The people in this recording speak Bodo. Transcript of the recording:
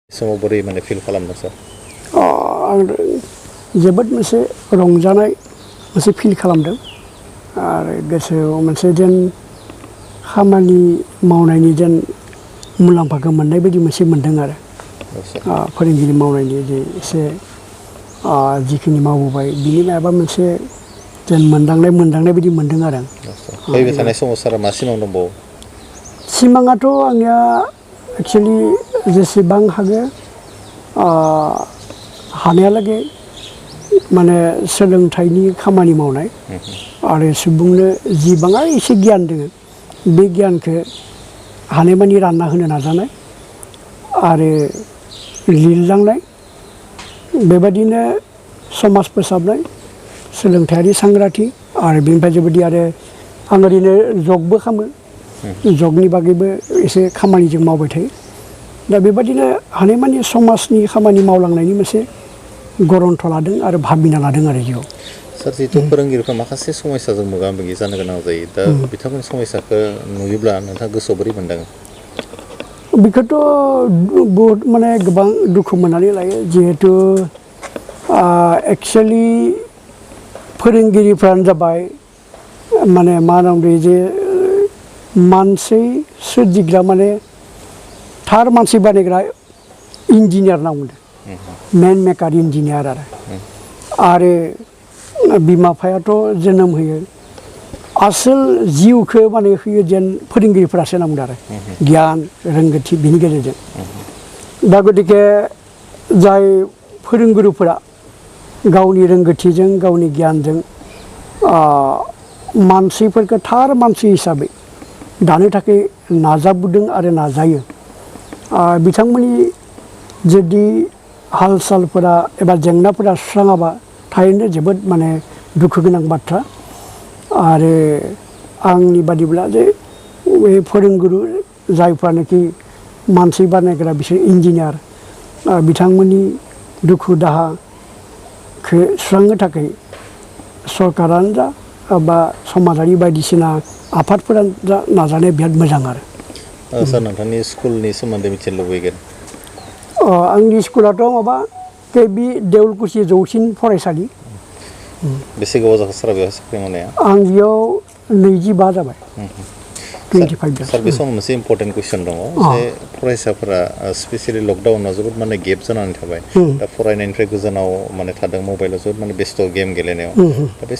समाव बोरै माने फिल खालामदों सार? आं जोबोद मोनसे रंजानाय मोनसे फिल खालामदों आरो गोसोआव मोनसे जेन खामानि मावनायनि जेन मुलाम्फाखौ मोननाय बायदि मोनसे मोनदों आरो फोरोंगिरि मावनायनि जे एसे जिखिनि मावबोबाय बिनि माबा मोनसे जेन मोनदांनाय बायदि मोनदों आरो फैबाय थानाय समाव सारा मा सिमां दंबावो? सिमाङाथ' आंनिया एक्सुवेलि जेसेबां हागो हानायालागै माने सोलोंथाइनि खामानि मावनाय आरो सुबुंनो जिबाङा एसे गियान दोङो बे गियानखौ हानायमानि रानना होनो नाजानाय आरो लिरलांनाय बेबायदिनो समाज फोसाबनाय सोलोंथायारि सांग्रांथि आरो बेनिफ्राय जोबोदि आरो आं ओरैनो जगबो खालामो जगनि बागैबो एसे खामानिजों मावबाय थायो दा बेबायदिनो हानायमानि समाजनि खामानि मावलांनायनि मोनसे गरन्थ लादों आरो भाबिना लादों आरो जिउआव। सार जिहेतु फोरोंगिरिफ्रा माखासे समस्याजों मोगा मोगि जानो गोनां जायो दा बिथांमोननि समस्याखौ नुयोब्ला नोंथाङा गोसोआव बोरै मोनदाङो? बेखौथ' बहुद माने गोबां दुखु मोननानै लायो जिहेथु एक्सुवेलि फोरोंगिरिफ्रानो जाबाय माने मा होनना बुङो जे मानसि सोरजिग्रा माने थार मानसि बानायग्रा इन्जिनियार होनना बुंदों मेन मेकार इन्जिनियार आरो बिमा बिफायाथ' जोनोम होयो आसोल जिउखौ माने होयो जेन फोरोंगिरिफोरासो होनना बुंदों आरो गियान रोंगौथि बिनि गेजेरजों दा गतिके जाय फोरोंगुरुफोरा गावनि रोंगौथिजों गावनि गियानजों मानसिफोरखौ थार मानसि हिसाबै दानो थाखाय नाजाबोदों आरो नाजायो बिथांमोननि जुदि हाल सालफोरा एबा जेंनाफोरा सुस्राङाबा थारैनो जोबोद माने दुखु गोनां बाथ्रा आरो आंनि बादिब्ला जे बे फोरोंगुरु जायफ्रानोखि मानसि बानायग्रा बिसोर इन्जिनियार बिथांमोननि दुखु दाहाखौ सुस्रांनो थाखाय सरकारानो जा बा समाजारि बायदिसिना आफादफोरानो जा नाजानाया बिराद मोजां आरो सार नोंथांनि स्कुलनि सोमोन्दै मिथिनो लुबैगोन। आंनि स्कुलाथ' माबा केबि देउलकुसि जौसिन फरायसालि। बेसे गोबाव जाखो सारा बेयाव साख्रि मावनाया? आं बेयाव 25 जाबाय। 25 सार बे समाव मोनसे इम्पर्टेन्ट कुइसन दङ जे फरायसाफोरा स्पेसियेलि लकडाउनाव जोबोद माने गेप जानानै थाबाय दा फरायनायनिफ्राय गोजानाव माने थादों मबाइलाव जोबोद माने बेस्थ' गेम गेलेनायाव दा बे